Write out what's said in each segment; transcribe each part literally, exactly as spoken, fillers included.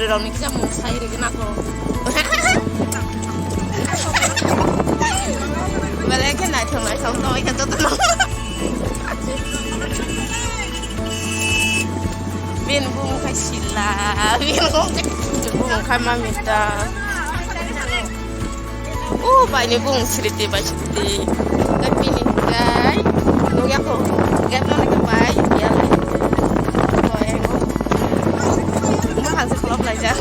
Rokni kisa mung sai rwgwna kho. Belai khe naithok naithok tongwi khe jotono. Bini bumung khai sila, bini bumung khai mamita. O bai ni bung sriti bai sriti. Tei bini hinkhe nukya kho. Gate no nukya bai ya lai. Ko eno. Bwkhang se kholop laijak.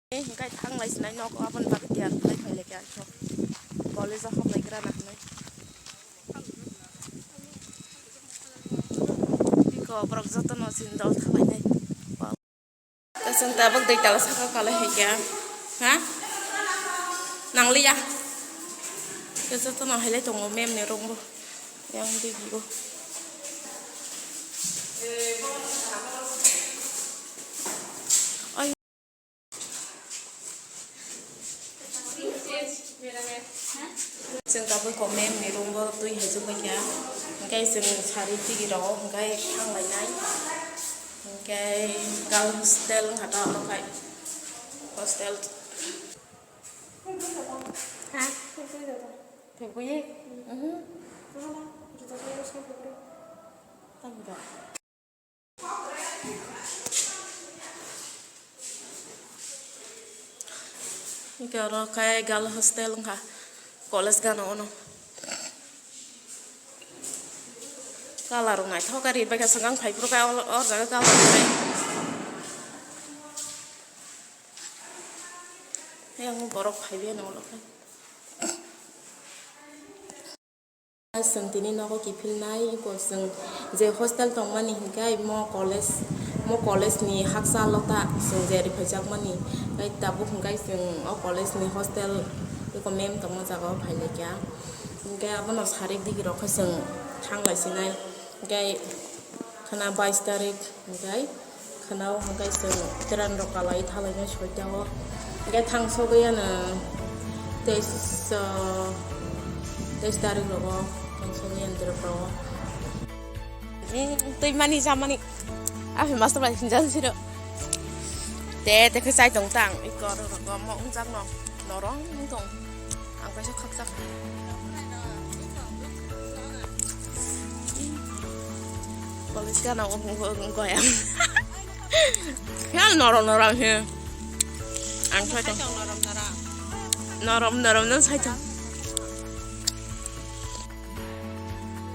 Eh, hingkai thanglai sinai nogo, aboni bagwi tiyar khlai phailai khe ang kho. College o hablai gra na hinwi. Biko borok jotono chini dol thanglainai. Chwng tabuk dui tala saka kwlai hai khe, ha? Nangliya. Khe jotono hailai tongo mem ni room bo. Yang digi o. Oi. Chwng tabuk kok mem ni room bo twi hai chukbai kha. Hingkai chwng sari tigi rogo hingkai thanglainai. Hingkai girls hostel wngkha ta oro khai. Hostel. Ha? Thwgwi? Mhm. Tamo da? Hingke oro khe girl hostel wngkha, college gana ono. Colour rok naithok khe ri bai kha, swkang phai phuru khe o, o jaga colour rok nai. Ayang borok phai bai nw ulo khe. Chwng tini nogo kiphilnai, eko chwng je hostel tongmani hinkhe mo college, mo college ni hakchalo ta chwng je rwphaijakmani, tei tabuk hinkhe chwng o college ni hostel eko mem tongma jaga o phailaikha, hinkhe abono sarik digi rok khe chwng thanglaisinai, hinkhe khwna bais tarik. Hinkhe khwnao hinkhe chwng train rok kalai thalainai soita o. Hinkhe thangsogwi ano teis, ah, teis tarik rogo thangsogwi ano trip rogo. Hmm, twi mani chamani. Aphai master bai hinjan siro. Te, te khe chai tong tang, i kor rogo mo wngjak no. Norong wng tong. Ang kaisa khakchak. Police gana wng, wng, wng, goyang. Khe norong, norong he. Ang sai tong. Norong, norong nang sai tong.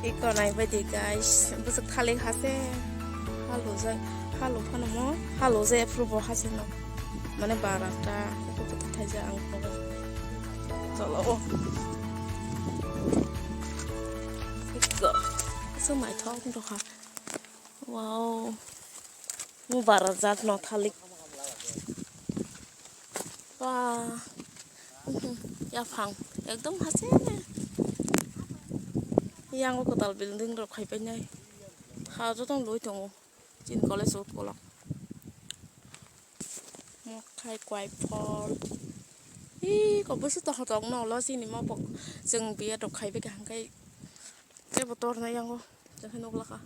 Iko nai bai di guys. Bwswk thalik hase. Halo jai. Halo phano mo. Halo jai approve bo hase no. Mane barata, kutuk thaijak ang tongo. Cholo o. Iko. Aswk naithok wngtokha. Wow. Bo barajak no thalik. Ba. Yaphang. Ekdom hacheno. Yang o kwtal building rok khai painai. Ha joto loi tongo. Chini college o kolok. Mokhai kwai phol. Ih, kok bwswk tongthok tongno ulo chini mopok. Chwng biya rok khaibai kaham khai. Tebo torna yango. Chwng khe nuglaka.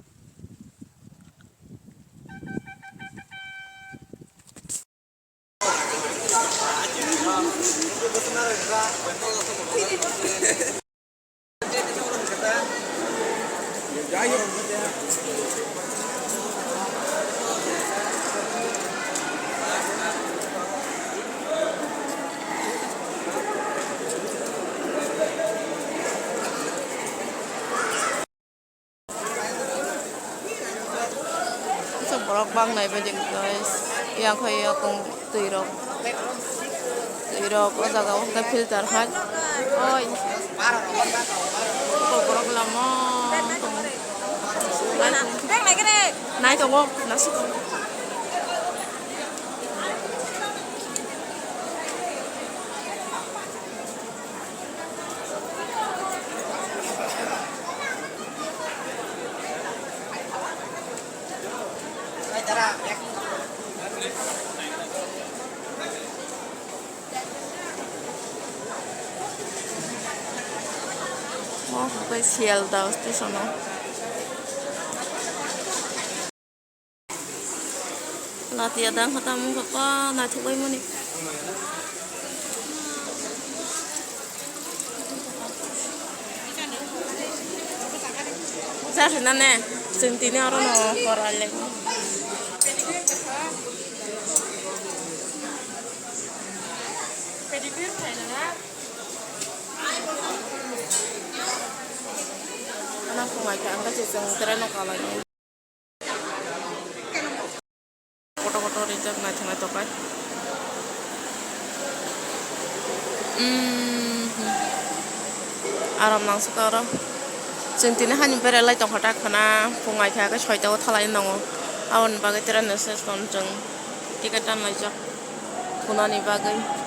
Borok bang nai bai guys, yang khai yakung twi rok. Twi rok o jaga o hwnkhe filter hai. Oi. Borok lama. Nai tongo, nasi tongo. Sialda station o. Latia dang kha tamo wngkha pa naithok bai mani. Jarina ne, chwng tini oro no hor aleng. Ano phunai kha ang khe chwng train o kalai. Kotor kotor rijak naithok naithok khai. Umm, aram nang saka oro. Chwng tini hani berai lai tongkha ta khwna, phunai kha khe soita o thalai nango. Aboni bagwi train no se ton chwng ticket tan laijak khwnani bagwi.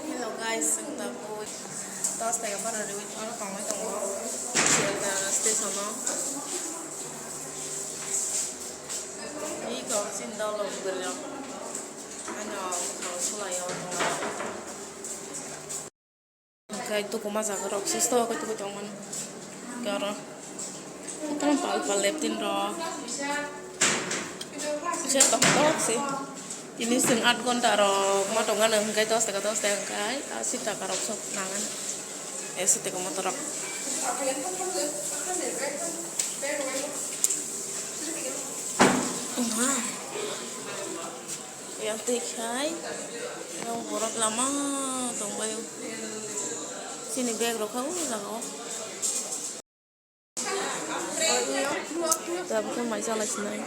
Hello guys, ang tabuk dos taka para riwi oro tongwi tongo Sialda station o. Iko chini dolo bwrwi rok ano bwkhao sulai o tongo. Hwnkhe tukuma jaga rok se store khe tugui tongmani. Hwnkhe oro kotorma pal pal leptin rok se tongthok se. Tini chwng aat ghonta rok ma tongmani hwnkhe dos taka dos taka hwnkhe asi taka rok sok nangani. Asi taka motor rok. Yang twi khai, yang borok lama tongbaio. Chini bag rok kha o jaga o. Tabuk khe mai chalai sinai.